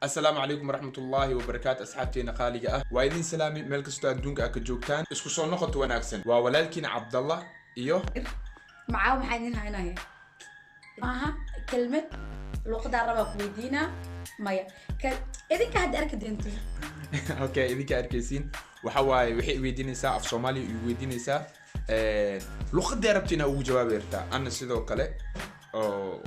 Asalaamu calaykum waraxmatullaahi wabarakaatu, asxaabteena qaaliga ah, waa idin salaami meel kastoo adduunka aad ka joogtaan. Isku soo noqoto wanaagsan. Waa walaalkiina Cabdallah iyo Macaaw. Maxaa idin haynaya? Maaha kelmad luqadaa rabaa ku weydiinaa. Maya, idinka hadda arki doontiin. Okay, idinka arkaysiin. Waxa waaye, waxay weydiinaysaa af Soomaaliya igu weydiinaysaa, luqadee rabta inaa ugu jawaabi kartaa. Anna sidoo kale oo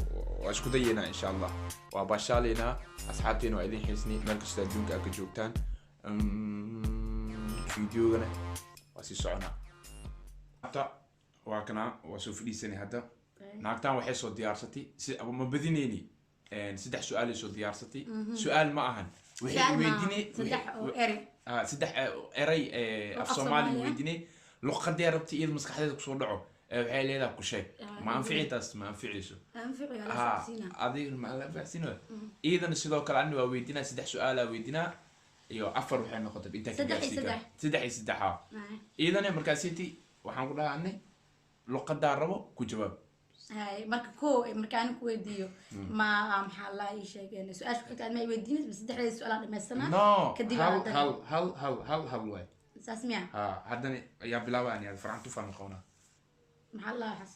waa isku dayeynaa, insha Allah. Waa baashaalaynaa. Asxaabteena, waa idin xiisnay meel kastoo adduunka aad ka joogtaan. Videogana waa sii soconaa. Hadda waa kana, waa soo fadhiisanay. Hadda naagtaan waxay soo diyaarsatay, si ma badinayni, saddex su-aalay soo diyaarsatay. Su-aal ma ahan, waxay Su'aal ma ahan, weydiinay saddex oo erey. Ah, saddex eray oo af af Soomaali Soomaali ah. Weydiinay luqadee rabtay iyada maskaxdeeda kusoo dhaco. Waxay leedahay ku sheeg. Ma anfici taas, ma anficayso. Anfici ala Ha socodsiina. Adiga ma la fahansiino. Iyadana sidoo kale ani waa weydiinaa, saddex su-aalaa weydiinaa iyo afar waxay noqotay intaa ka Saddex iyo gaarsiin kara. saddex. Saddex iyo saddex, ha. Iyadana markaasiti waxaan ku dhahaa ani luqadaa rabo ku jawaab. Hay, marka ko marka ani ku weydiiyo, ma maxaa la ii sheegeen su-aasha ku xigta aad ma i weydiinaysa bas? Saddexdeeda su-aal aan dhamaysanaa No. kadib hal haddana- hal hal hal hal hal waay. Saas miya? Ha, haddana ayaa bilaabaya. Ani farcan tufaan qabanaa. Maxaa la waxaas?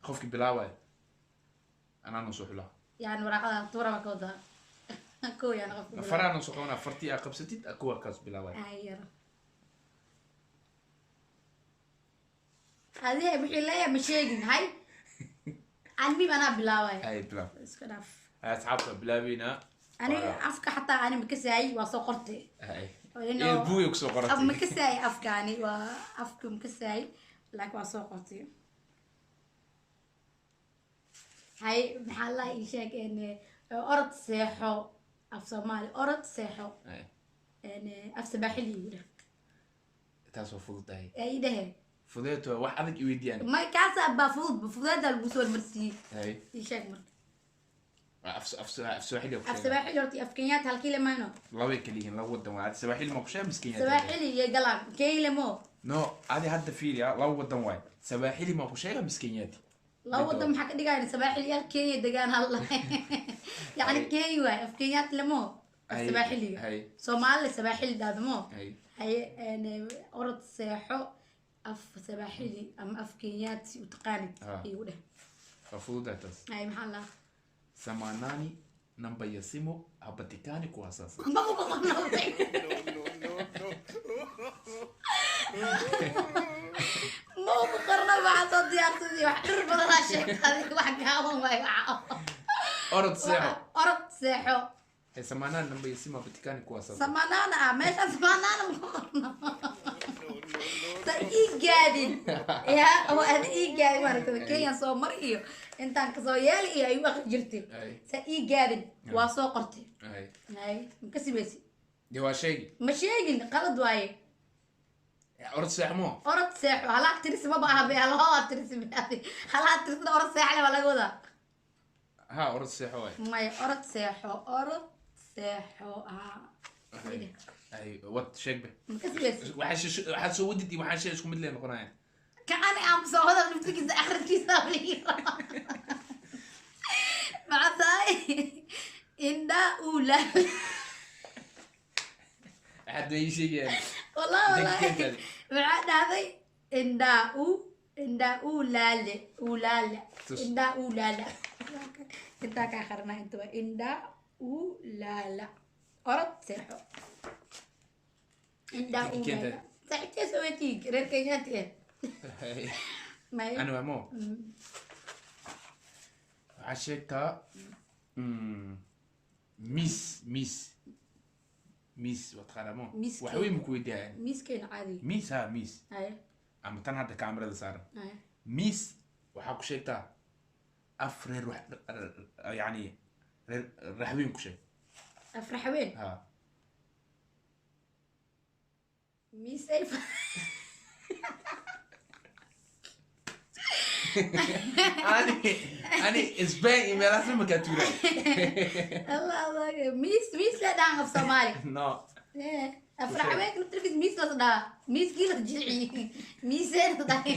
Qofkii bilaabaya anaa noo soo xulaa. Yani waraaqada tuura baa ka wadaa ko, yani qofka bilaabo. Faraa noo soo qabanaa, fartii aa qabsatid kuwa kaas bilaabaya. Ay, yaro adiga wixii leeyahay ma sheegin. Hay, almim anaa bilaabaya. Ay, bilaab. Iska dhaaf. Asxaabta, bilaabeynaa. Aniga afka xataa ani makasaayay, waa soo qortay. Hay. Inuu- Ee, buugay kusoo qoratay. Af makasaayay, afkaani waa afka makasaayay, laakiin waa soo qortay. Hay, maxaa la ii sheeg orod seexo af Soomaali, orod seexo. Hay. Af Sabaaxili igu dheh. Taas waa fududahay. Ee, ii dhehe. Fudeeto, wax adag i weydiiyaan. Ma kaasa baa fudud, fududeedaa lagu soo hormarsiiyey. Hay. Ii sheeg marka. Af af af Swahili ku Af sheega. Sabaaxili horta iyo af Kenyatta halkii mayno. Labay kala yihiin, laba wadan waa. Swahili ma ku sheega mise Kenyatta? Sabaaxili iyo galaan Kenya lemo. No, adi hadda fiiriya, laba wadan waay. Swahili ma ku sheega mise Kenyatta? Laba wadan maxaa ka dhigayna? Sabaaxili yaal Kenya degaan hal, yacni Hay. Kenya waay, af Kenyatta lemo, af Hay. Sabaaxiliga. Hay. Soomaali Sabaaxili dhaadamo. Hay. Haye, orod seexo af Sabaaxili ama af Kenyaati u taqaanid igu dheh. Waa fududahay taas. Hay, maxaa la Samanani namba ya simu hapatikani kwa sasa. Ma ku boqono, ma ugu qorno. Waxaa soo diyaarsaday wax dhir badanaa sheegtay, wax gaaban waay waxa. Orod seexo. Orod seexo. Hey, samanani namba ya simu hapatikani kwa sasa. Samanaana ah, meeshaan samanaana ma ku qorno. Sa ii gaadin ya, oo aad ii gaadin maaragtay Kenya soo mar iyo intaan kasoo yeeli iyo ay u aqri jirtay. Ay. Sa ii gaadin, waa soo qortay. Hay. Hay, ma ka sibaysi? Dee waa sheegi. Ma sheegin, qalad waaye. Orod seexo mo. Orod seexo halaa tirisi maba aha be, halaa tirisi be, halaa tirisida orod seexle baa laga wadaa. Ha, orod seexo waay. Maya, orod seexo, orod seexo, ah. Hay. Hay, wad sheeg be. Ma ka sibaysi? Waxaad soo wadid iyo waxaan sheeg isku mid lee noqonaya. Kacani aan soo wada naftigiisa akhriskiisa abliira. Maxaa tahay indha ula? Waxaad ii sheegayaan. Wallahi wallahi. Degdeg. Maxaa dhahday? Indha u, indha ulaale, ulaale. Tus. Indha ulaala, intaa kaa qarnaa, inta waa indha ulaala, orod seexo, indha Keenta. ulaala. Saaxiibtiisa wetii reer Kenyaati eh. Hay. Maya. Ani waa mo. Waxaad sheegtaa miis, miis, miis waa taqaanaa mo? Miiskeen. Wax weyn ma ku weydiiyaan. Miiskeena caadi. Miis, ha, miis. Haye. Ama tan hadda kaamirada saaran. Haye. Miis waxaa ku sheegtaa af reer wax, yani reer raxweyn ku sheeg. Afraxween? Ha. Miis ay Ani Spain iyo meelahaas ma kaa tuuray. Allah Allah, miis, miis la dhahan af Soomaali. No. Afraxweenka laftirkiis miis las dhahaa, miiskii las jilciye, miiseen las dhahay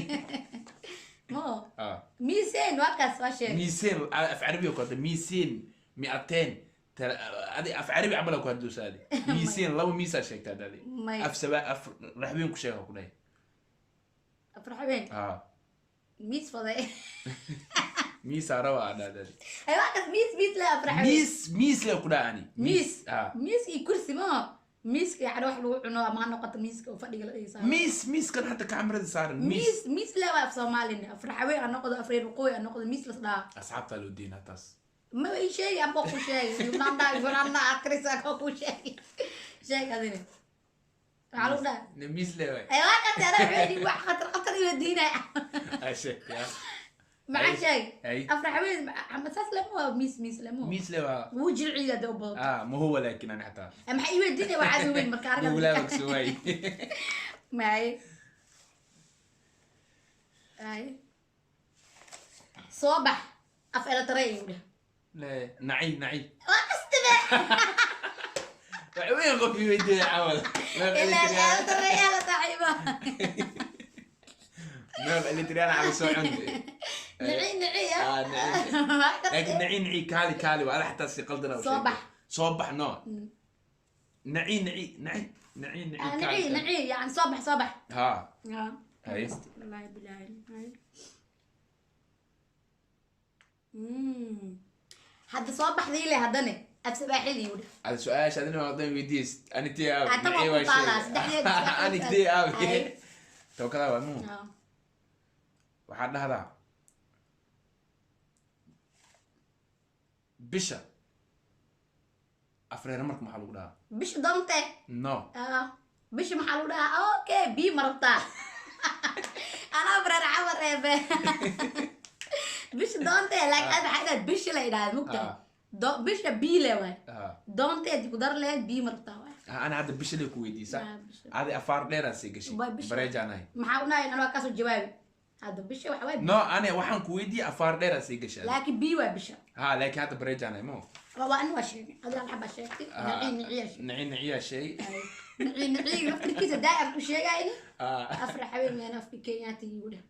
mo. Ah. Miiseen waa kaas, waa sheeg. miiseen af carabiga ku hadla, miiseen, miateen, Adi af Carabi camal aa ku hadloosa adi. Miisiin laba miisaa sheegtaa adi. May. Af saba af raxweyn ku sheega ku dhahay. Afraxween? Ah. Miis faday. Miisaa raba aa dhahda adi. Ay, waa kas miis, miis le afraxween. Miis, miis le ku dhaha ani. Miis. Ah. Miis iyo kursi ma miiska, yani wax lagu cuno ama ha noqoto miiska oo fadhiga la dhigaysa. Miis, miiskan hadda kamarada saaran, miis. Miis, miis le waa af Soomaalina. Afraxween ha noqdo, afreer waqooyi ha noqdo, miis las dhahaa. Asxaabtaa loo diinaa taas. Ma ii sheegi amba ku sheegi Uganda, Uganda akrisa ko ku sheegi. Sheeg adina, waxaa lagu dhaha. Ne miis le waay. Ay, waa qatay anaa waxay wax khatar khatar iyo diinaya. Aa sheegtay. Maxaa sheeg? Ay. Afraxween ama saas lama waa miis, miis lama. Miis le waa. Wuu jilciya de u badan. Ah, ma huwa, laakin ani xataa maxaa ii weydiinaya? Waxaad weyn marka arag. Googlaha ogso waay. May ay soo bax af elatare igu dheh. Le naci, naci. Waa kastabe. Wax weyn qof ii weydiinaya camal. Ilaa elatare la saaxiiba. Meel elitriyaan cala soo cunte. Nici, nici. Ah, nici. Laakiin naci, naci, kaali, kaali waa ala xataa si qaldana u Soo sheegtay. bax. Soo bax, no, naci, naci, naci, naci, naci, kaali, nici. kaali. Nici yani soo bax, soo bax. Ha. Hay. Wallahi bilahi. Hay. Hadda soo baxdii le haddane af sabaaxili igu dheh. Ada su-aasha adina waa dan weydiis ani tii aaw. Ah, tan waa naci ku waa taalaa, sheegay. saddexdeed. Ani tii aaw. Hay. Tawkadaa waa muu. Waxaad dhahdaa bisha afreer marka maxaa lagu dhahaa? Bisha doonte. No. Ah, bisha maxaa lagu dhahaa? Okay, bii ma rabtaa? Anaa bareer camar reebe bisha doonte, laakiin aad maxaa idhaha bisha la idhaahda mugtahay. Bisha bii le waay. Doonteed ku dar lehed, bii ma rabtaa waay. Ah, ana hadda bisha lay ku weydiisa. Ah, bisha. Adi afaar dheeraa sii gashay. Waa bisha. Bareejaanahay. Maxaa unahay? Anaa kaasoo jawaabi hadda bisha waxa waay. No, ani waxaan ku weydiiyey afaar dheeraa sii gashay. Laakiin bii waa bisha. Ha, laakiin hadda bareejaanahay mo. Waa in waa sheegay adiga alxabaa sheegtay, nici niciyaa sheegay. Nici niciyaa sheegay. Nici niciga laftirkiisa daa'ir ku sheegayni. Afra xaween miyaan afka Kenyaati igu dheh,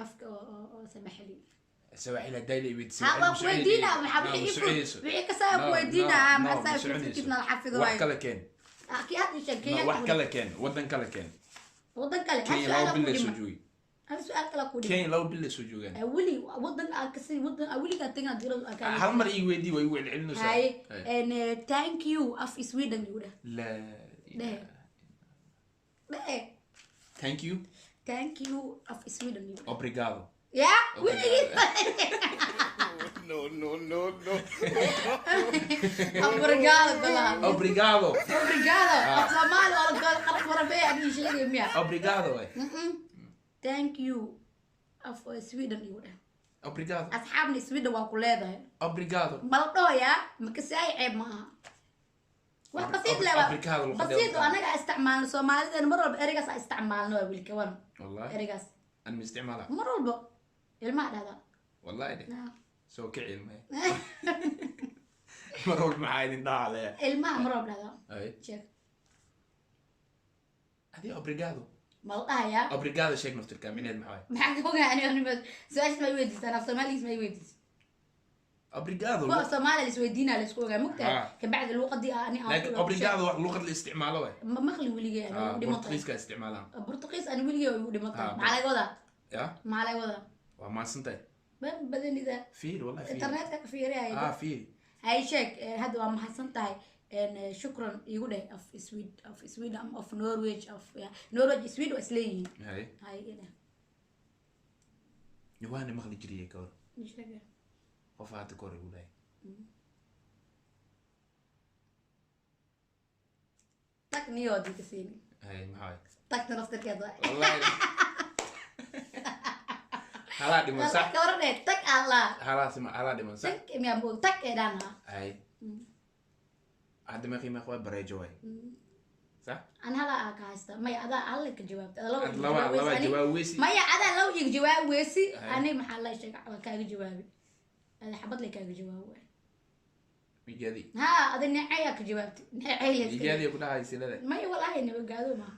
afka oo Samaxili. Sawaaxil hadday la weydiisay. Ha, waa ku weydiinaa. Maxaa wixii wixii kasaa ku weydiinaa? Maxaa saa laftirkiisna la xafido wax waay. Kale keen. Ah, kii hadda sheeg. No, Kenyaati. Wax kale keen, wadan kale keen. Wadan kale hal Kenya su'aal 2 ku bil lay soo dhiman. joogay. Hal su'aal kale ku dhiman. Kenya 2 bil lay soo joogaan. Weli wadan aan kasi wadan aan weligaa tagan diiradu aan kaa. Hal mar ii weydii, way igu celcelinaysaa. Hay en thank you af Sweden igu dheh. La. Dheh. Dheh. Thank you. Thank you af Sweden igu dheh. Obrigado. Ya weligii. No, no, no, no. Obrigado balaha. Obrigado. Obrigado af Soomaali oo la gol qaraf warabee aan ii sheegay miya? Obrigado way. Thank you af Sweden igu dheh. Obrigado. Asxaabna Sweden waa ku leedahay. Obrigado. Mala dhahoyaa makasaay, ceeb ma aha, wax basiid le waa. Obrigado luqadda. Basiid oo anaga isticmaalno Soomaalideena mar walba ereygaas aan isticmaalno waa wilka wan. Wallahi. Ereygaas. An ma isticmaala. Mar walba ilmaha dhahdaa. Wallahi de soo kici ilmahe mar walba maxaa idin dhacalaya? Ilmaha mar walba dhahdaa. Ay. Sheeg. Adi obrigado. Ma la dhahayaa? Obrigado sheeg naftirka mineed maxaa waay? Maxaa ka ogaa aniga? Su-aasha ma i weydiisaan af Soomaaligiis ma i weydiis. Obrigado. Kuwa af Soomaaliya la isweydiinaa la isku ogaa mugtahay. Kabacdi luuqadii ani aan laakiin obrigado wax luqad la isticmaalo waay. Ma maqli weligay ani igu dhiman tahay. Portugiiska isticmaalaan. Portugiis ani weligay waa igu dhiman tahay. Ah, maxaa laga wadaa? Ya. Maxaa laga wadaa? Waa mahadsantahay. Ban badanida. Fiir, wallahi fiir. Internetka ka fiiriyay. Ah, fiir. Hay, sheeg. Hadda waa mahadsan tahay. Shukran igu dheh af Sweden, af Sweden ama af Norway, af ya Norway, Sweden waa isleeyihiin. Hay. Hay ina. Waana maqli jiriyay ka hor. Ii sheeg. Qof hadda ka hor igu dhahay. Tag niyoodii ka siini. Hay, maxaa waay? Tagta naftirkeed waay. Wallahi halaa dhiman sax. Ka waran dheh tag Allah. Halaa sima, halaa dhiman sax. Tag miyaa moog tag ee dhaan ha. Hay, hadda meeqii meeq waa? Bareejo waay, sax. An halaa aa ka haysta maya, adaa alle ka jawaabta adaa laba Ad iga laba jawaab laba weysi. Jawaab weysi. Maya, adaa laba iga jawaab weysi. Hay. Ani maxaa la sheega waa kaaga jawaabi, ada xabad lay kaaga jawaab waay. Migaadi. Ha, ada neecay aa ka jawaabtay, neecay la iska. Migaadi ku dhahay silada. Maya, walaahi nabagaado maaha.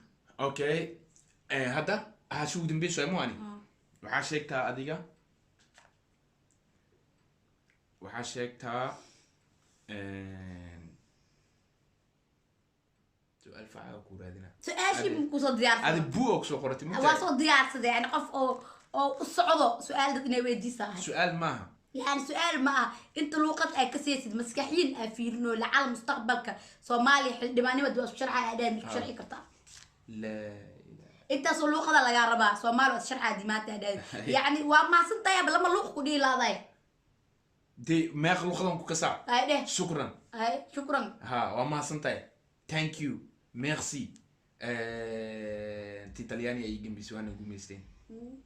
Okay. Hadda ha shu ugu dambayso mo ani. Waxaa sheegtaa adiga, waxaa sheegtaa Su-aal facaa ku raadina. Su-aashii kusoo diyaarsaday. Adi buu oo kusoo qoratay. Waa soo diyaarsaday, yani qof oo u socdo su-aal dad inay weydiisa ahay. Su-aal maaha. Yani su-aal ma aha, inta luuqad ay ka siisid maskaxiyin aa fiirino lacal mustaqbalka Soomaaliya xildhibaanimad waa isku sharxa adhaan, isku sharxi kartaa. Laa ilaaha. Intaasoo luuqada lagaa rabaa, Soomaali waa sharxaa dimaanta adhaan, yani waa mahadsantahay aba lama luuq ku dhihi laaday. Dee meeq luqadan ku kasaa? Ay dheh. Shukran. Ay, shukran. Ha, waa mahadsan tahay, thank you, merci. Ti Talyaani ay gambisay waana gumaysteen,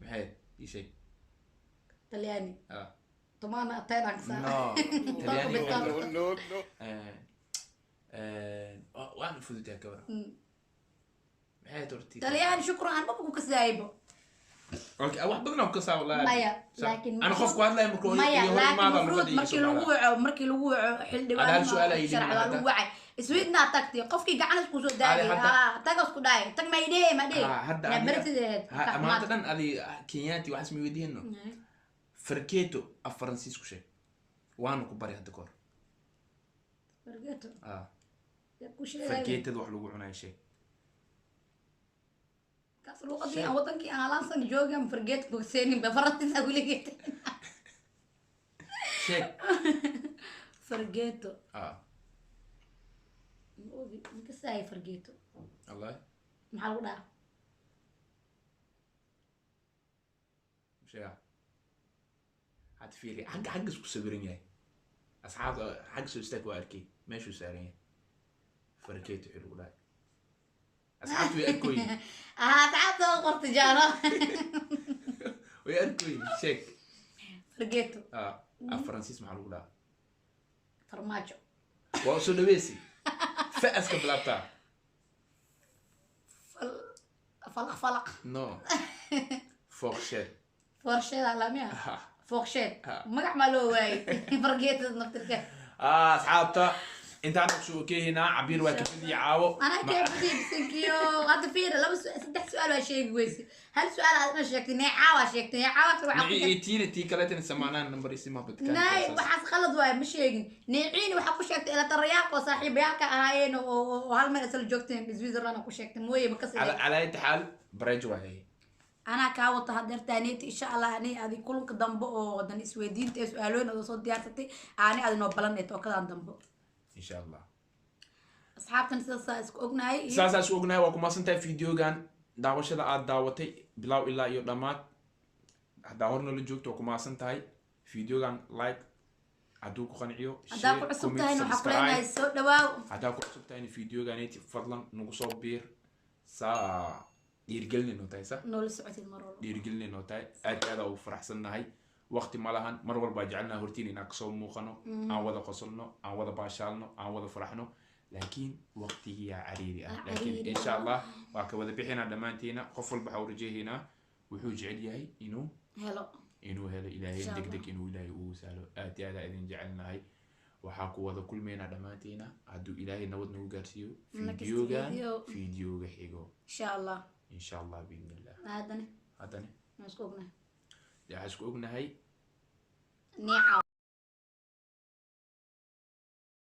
maxay ii sheeg? Talyaani. Ah. Tumaana ataydanka. No, Talyaani. No, no, no. Waana fududahay gabara, maxay torti? Talyaani shukran aan maba ku kasaaybo. Okay, wax badan oo kasaa wallahi. Maya, laakiin ana qofku hadlaya markuu maya iyo hor laakiin imaada mafruud luqada iyo markii lagu soo waco, markii lagu waco xildhibaan Hada hal su'aal ay sharci waa hadda. lagu wacay, Iswiidna tagtay, qofkii gacan isku soo daagay. Hadi hadda- Ha, tag isku dhaay, tag ma idhe ma dhe. Ah, hadda Inaad adiga- baratid ahayd. Ha, maanta dhan adi Kenyaati waxaas ma weydiino. Farkeeto af Faransiis ku sheeg, waana ku bari hadda kahor. Fargeeto. Ah. Ku sheegay. Farkeetada wax lagu cunayo sheeg. Kaas luqadii aan wadankii aan halaansan joogan fargeeto bogseenin ba Faransiis aa kuleeyahay. Sheeg. Fargeeto. Ah. Ma ogi, ma kasaayay fargeeto. Allah. Maxaa lagu dhahaa? Sheega had, fiiri xagga isku sawiran yahay, asxaabta xagga soo istaag, waa arkay meeshuu saaran yahay farkeeto wixii lagu dhahay, asxaabtu way arkoyin. Ah, asxaabta oo qorta jaano. Way arkoyin, sheeg. Fargeeto. Ah, af Faransiis maxaa lagu dhahaa? Farmaajo. Waa usoo dhaweysi, fa-aska bilaabtaa. Falaq falaq. No, fourchette. Foorsheed alamiya. Foorsheed. Ah. Magac maa loo waayay fargeetada naftirka? Ah, asxaabta intaan kusoo okeehaynaa, Cabiir waa kafidii caawo. Anaa keebadii bisinkiyo hadda fiira laba saddex su-aal waa sheegi weyse, hal su-aal aad ina sheegtay, neecaa waa sheegtay, neecaa waxaa ku sheegtay. Tiina tii kaleetana samaanaan number isima badkaan. Nay, waxaas qalad waaye, ma sheegin neeciini, waxaa ku sheegtay ilatarayaalka oo saaxiibayaalka ahaayeen oo hal meel isla joogteen Switzerland ku sheegtay mooye ma kasi. Calaa ayati xaal barejo waayay. Anaa kaa wata hadeertaaneeti, insha Allah ani adi kulanka dambe oo wadan isweydiinta ee su-aalooyin oo soo diyaarsatay aani adi noo balaneed oo kadaan dambe. Insha Allah. Asxaabtan sidaasaa isku ognahay iyo Saasaa isku ognahay, waa ku mahadsantahay videogan daawashada aad daawatay bilow ilaa iyo dhammaad. Haddaa hor noola joogto waa ku mahadsan tahay. Videogan like hadduu ku qanciyo, haddaa ku share, cusub comment, tahayna waxaa ku subscribe. leenahay soo dhawaaw. Haddaa ku cusub tahayna videoganeti fadlan nagu soo biir, saa dhiirigelinay noo tahay, sa noola socotid mar walba. Dhiirigelinay noo tahay, aad iyo aad aa ugu faraxsannahay. Waqti ma lahan, mar walbaa jecelnaha hortiin inaan kasoo muuqano, aan wada qosolno, aan wada baashaalno, aan wada faraxno, laakiin waqtigiyaa cariiri ah. Aa, laakiin cariiri insha ah. Allah waa ka wada bixinaa dhammaantiina. Qof walba waxaa u rajeehaynaa wuxuu jecel yahay inuu helo, inuu helo Ilaahay Insha deg Allah. deg inuu Ilaahay ugu sahlo. Aad iyo aad aa idin jecelnahay, waxaa ku wada kulmaynaa dhammaantiina hadduu Ilaahay nabad nagu gaarsiiyo Next videogan video. Videoga xigo. Insha Allah. Insha Allah, biidn illah. Haddana haddana waan isku ognahay. Dee waxaa isku ognahay. Neecaw.